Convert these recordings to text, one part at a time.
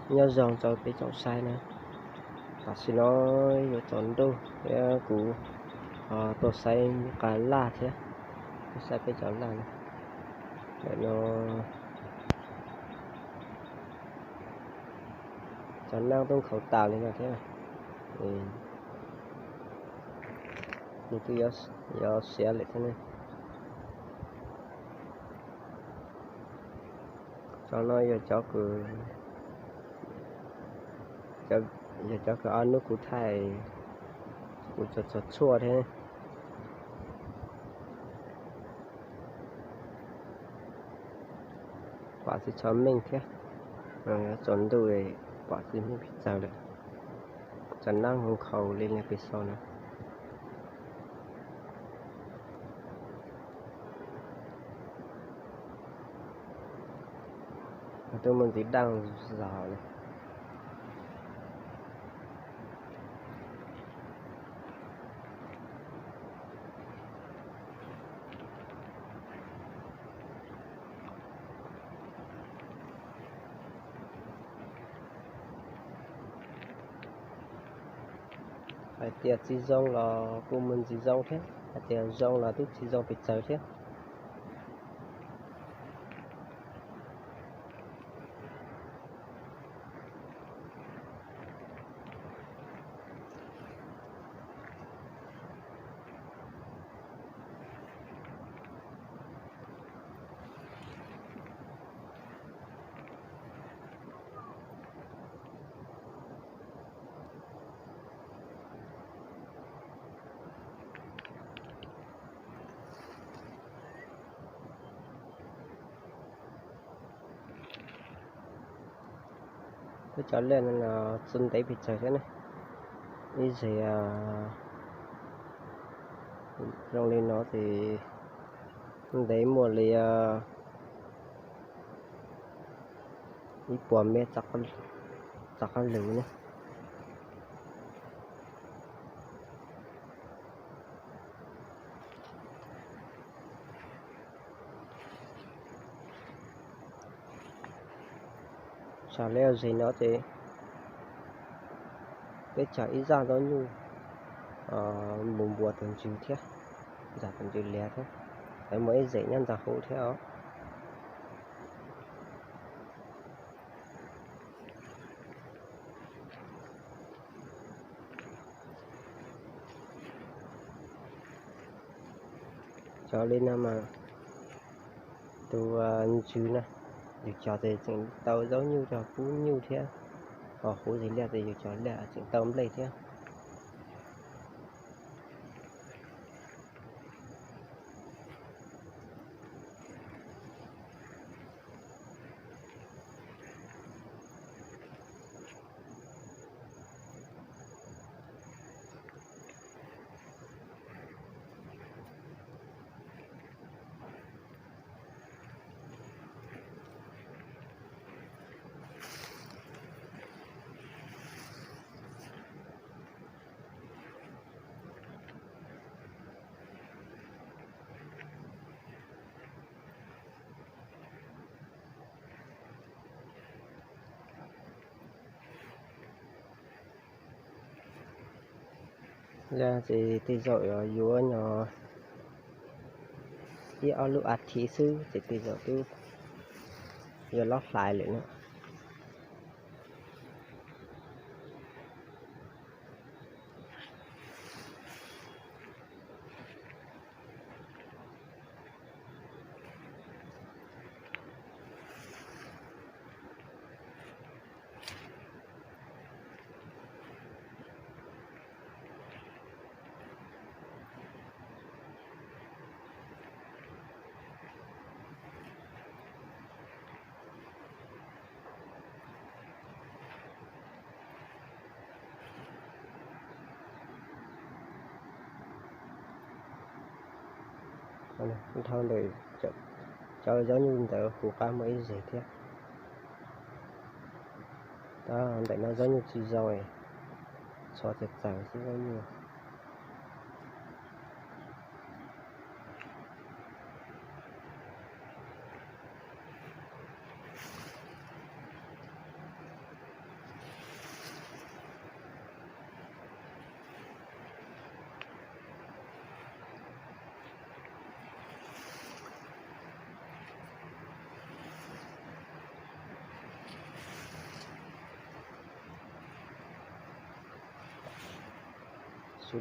Nyob zoo rau peb tsoom saib na, tam sim no yuav tsaus ntuj thiab kuv tuaj saib qab laj thiab, tuaj saib peb cov laj na. Ntawm no cov neeb tub nkhaus tas li no thiab, nws twb yuav siav lawm thiab ne. Cov no yog cov kws, yog cov kws ob hnub kuv thaij, kuv tsuas txhua thiab. Pom tsis tshua meej thiab, tsaus ntuj pom tsis meej pes tsawg lawm. Cov neeb nkhaus li no pes xaus na. Twb muaj ntxiv daj zog li. Hais tias tsis zoo los kuj muaj ntxiv zoo thiab, hais tias zoo los twb tsis zoo pes tsawg thiab. Peb cov liaj no tsis ntev pes tsawg thiab ne. Ib zeg zoo li no ces ntev muaj li ib puas mev txog qab lug ne. Txog li zeg no ces peb txog ib zaj zaub nyuj mus npuas tus ntsws thiab, ntxog tus ntsws liav thiab, lawv muaj ib zeg nyob ntawm hauv thiab os. Cov li no mas tus ntsws na, yus cog ces tseem tau zaub nyuj cog pub nyuj thiab, ho huv zeg liaj ces yus cog liaj tseem tau nplej thiab. Yog ces tej zaum yuav nyob ib ob lub as thiv xwb ces tej zaum twb yuav lob hlais lawm na. Dhau ntawm cov zaub nyuj ntawd kuv qab muaj ib zeg thiab. Tab ntawm no zaub nyuj tsis zoo, txhua txawv txawv xwb zaub nyuj.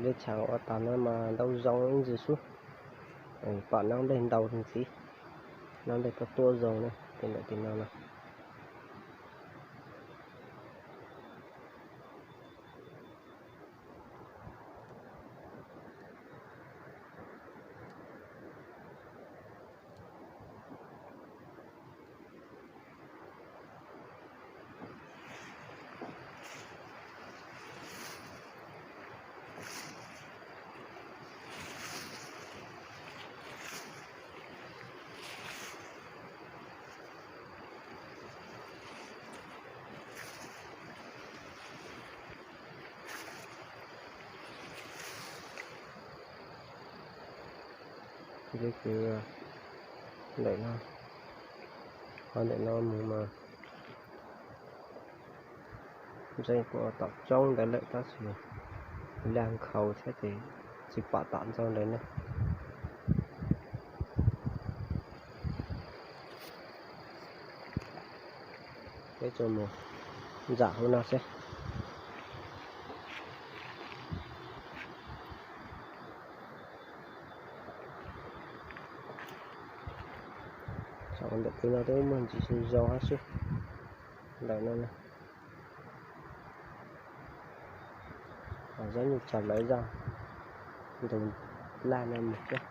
Li tshav ua tas no mas ntau zoo ib ntsis xwb, pom noob dej ntau ntxiv, noob dej tuaj tuaj zoo na, tim ntawm tim no na. Ces kwv ntawm no, ho ntawm no mus mas ntseeg kuv tom tsob ntawd lawm tab sis lag nkhaus thiab ces tsis pom tom ntsoog ntawd ne. Peb tsuas mus ntsam hauv no seb. Ntawm tim no twb muaj ntsis zoo zoo hab xwb. Ntawm no, zaub nyuj tsa lawv zaj ntug laj no mus thiab.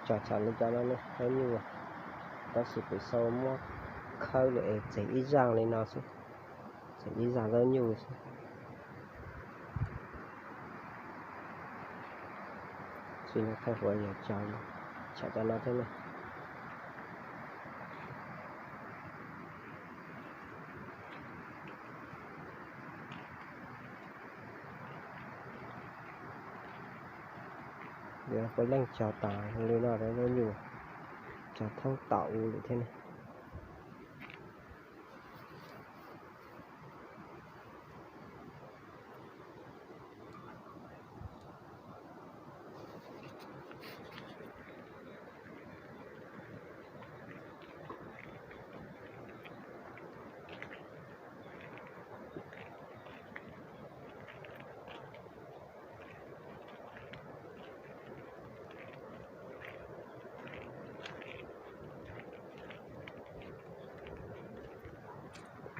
Tso tsam li cov no ne, zaub nyuj, tab sis pem sau muab khawb lawm es txeeg ib zaj li no xwb, txeeg ib zaj zaub nyuj xwb. Tsis no thaij huv yog tso tsam cov no thiab ne. Yog puav leej tso tas li no rau zaub nyuj, tso thoob tom u lawm thiab ne.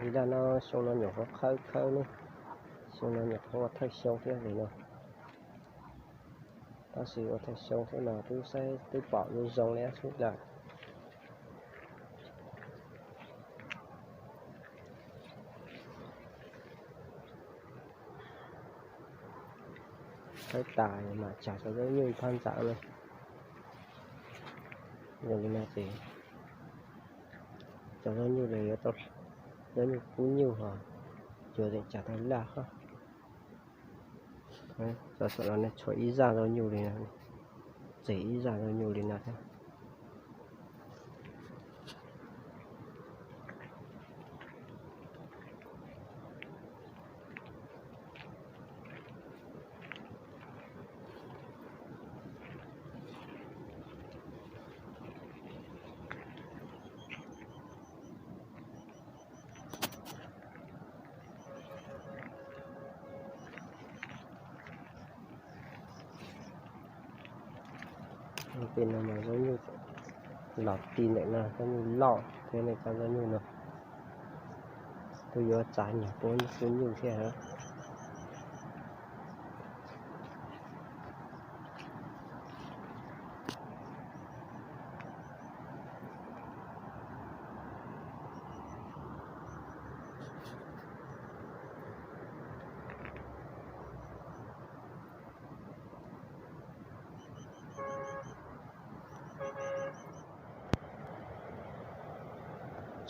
Li no xyoo no nyuam qhuav khawb khawb ne, xyoo no nyuam qhuav ua thawj xyoo thiab li no. Tab sis ua thawj xyoo thiab no twb saib twb pom zoo zoo li xwb lawm. Khawb tas mas tsam cov zaub nyuj phab ntxa no. Yog li no ces cov zaub nyuj li yuav tau, zaub nyuj kub nyuj ho, cuag tseem tsam tau laj hab. Cov saum no ne tshuav ib zaj zaub nyuj li no, txeeg ib zaj zaub nyuj li no thiab. Tej no mas zaub nyuj los ti ntawm no, zaub nyuj loj thiab ne, cov zaub nyuj no twb yuav txav nyuag pub nyuj thiab.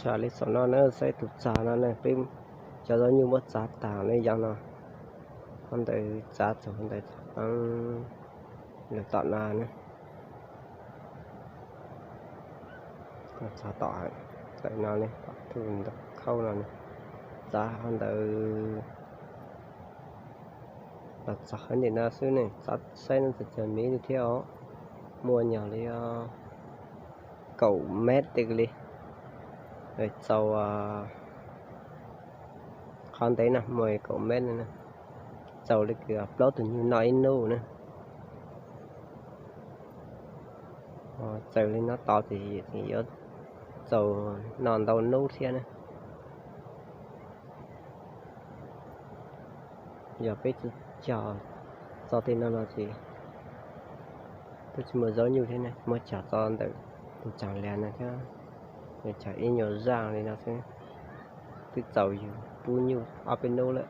Tsham li saum no na, saib tus txav no ne, peb cov zaub nyuj muab txav tas ne yog no, ho ntawd txav txog ntawd, lawv tom no ne, txav tom ntawm no ne, tom tus ntawm khauj no ne, txav ho ntawd Txog qhov ntawm no xwb ne, txhob saib no txog miv li thiab os. Muaj nyuag li kaum mev tej li, txaus qhov ntev no muaj kaum mev no, txaus li kws plaub tug nyuj noj ib nub na. Txawm li no tod ces yuav txaus noj ntau nub thiab na. Yog peb tsis cog txog tej no no ces twb tsis muaj zaub nyuj thiab ne, muab cog txog ntawm tus tsav lias no thiab, cog ib nyuag zaj li no xwb twb txaus yus pub nyuj ob peb nub lawm.